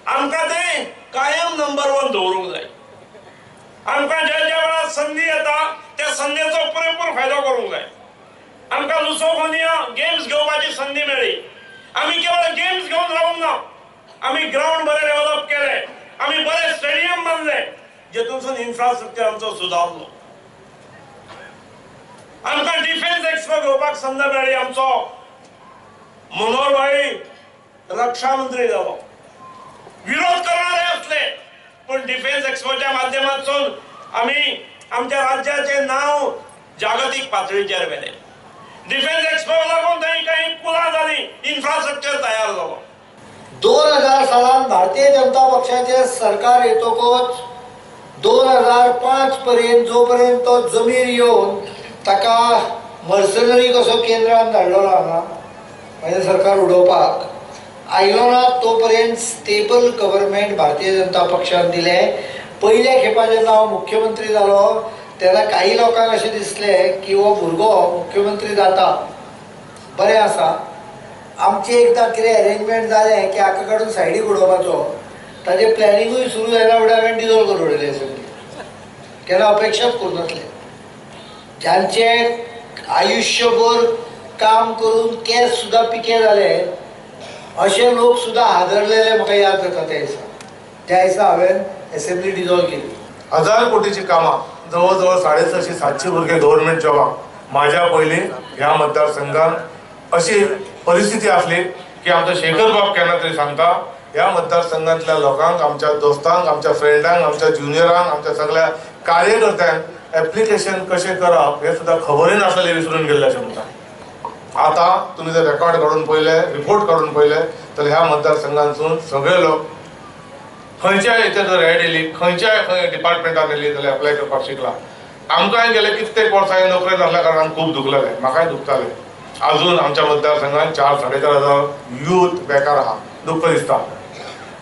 आमकां ते कायम नंबर 1 दवरूंक जाय. आमकां ज्या ज्या वेळार संदी येता त्या संदेचो पुरेपूर फायदो करूंक जाय. आमकां लुसोफोनिया गेम्स घेवपाची संदी मेळ्ळी. आमी केवळ गेम्स घेवन रावूंक ना, आमी ग्रावंड बरें डेव्हलप केले, आमी बरे स्टेडियम बांदले, जेतूनसून इन्फ्रास्ट्रक्चर आमचो सुदारलो. आमकां डिफेन्स एक्सपो घेवपाक संद मेळ्ळी. आमचो मनोहर भाई रक्षा मंत्री जालो. विरोध करणारे असले पण डिफेन्स एक्सपोच्या माध्यमातून आमी आमच्या राज्याचे नाव जागतीक पातळीचेर व्हेलें. डिफेन्स एक्सपो लागून थंय काही पुलां जाली, इन्फ्रास्ट्रक्चर तयार जालो. 2000 सालान भारतीय जनता पक्षाचे सरकार येतकच 2005 पर्यंत जोपर्यंत तो जमीर येवन ताका मर्सनरी कसो केंद्रान धाडलो ना हांगा सरकार उडोवपाक आयलो ना तोपर्यंत स्टेबल गव्हर्मेंट भारतीय जनता पक्षान दिलें. पयल्या खेपा जेन्ना हांव मुख्यमंत्री जालो तेन्ना काही लोकांक अशें दिसलें की हो भुरगो मुख्यमंत्री जाता, बरें आसा. आमचें एकदां कितें अरेंजमेंट जालें की हाका काडून सायडीक उडोवपाचो, ताजें प्लॅनिंगूय सुरू जायना फुडें हांवें डिजॉल्व करून उडयलें असेंब्ली. केन्ना अपेक्षाच करूं नासलें. ज्यांचे आयुष्यभर काम करून केंस सुद्दां पिके जाले अशे लोक सुद्दां हादरलेले म्हाका याद जाता त्या दिसा. त्या दिसा हांवें असेंब्ली डिजॉल्व केली. 1000 कोटीची कामां, जवळजवळ 650-700 भुरगे गव्हर्मेंट जॉबाक. माझ्या पयलीं ह्या मतदारसंघात अशी परिस्थिती आसली की आमचो शेखर बाब केन्ना तरी सांगता, ह्या मतदारसंघांतल्या लोकांक, आमच्या दोस्तांक, आमच्या फ्रेंडांक, आमच्या ज्युनियरांक, आमच्या सगळ्या कार्यकर्त्यांक एप्लिकेशन कशें करप हें सुद्दां खबरूय नासलें, विसरून गेल्लें अशें म्हणटा. आतां तुमी जर रेकॉर्ड काडून पळयले, रिपोर्ट काडून पळयले जाल्यार ह्या मतदारसंघांतसून सगळे लोक खंयच्याय हेचेर जर एड येयली, खंयच्याय खंय डिपार्टमेंटान येयली जाल्यार अप्लाय करपाक शिकला. आमकांय गेले कित्येक वर्सां नोकरी नासल्या कारणान खूब दुखलेलें, म्हाकाय दुखतालें. अजून आमच्या मतदारसंघात 4-4.5 हजार यूथ बेकार आहा, दुःख दिसता.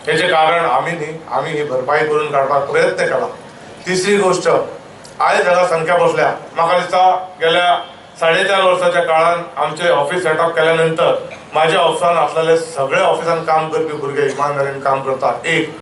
हेचें कारण आमी न्ही, आमी ही भरपाई करून काडपाक प्रयत्न केला. तिसरी गोष्ट, आयज हांगा संख्या बसल्या, म्हाका दिसता गेल्या 4.5 वर्साच्या काळान आमचे ऑफिस सेटअप केल्या नंतर माझ्या ऑफिसान आसलेले सगळे ऑफिसान काम करपी भुरगे इमानदारीन काम करतात. एक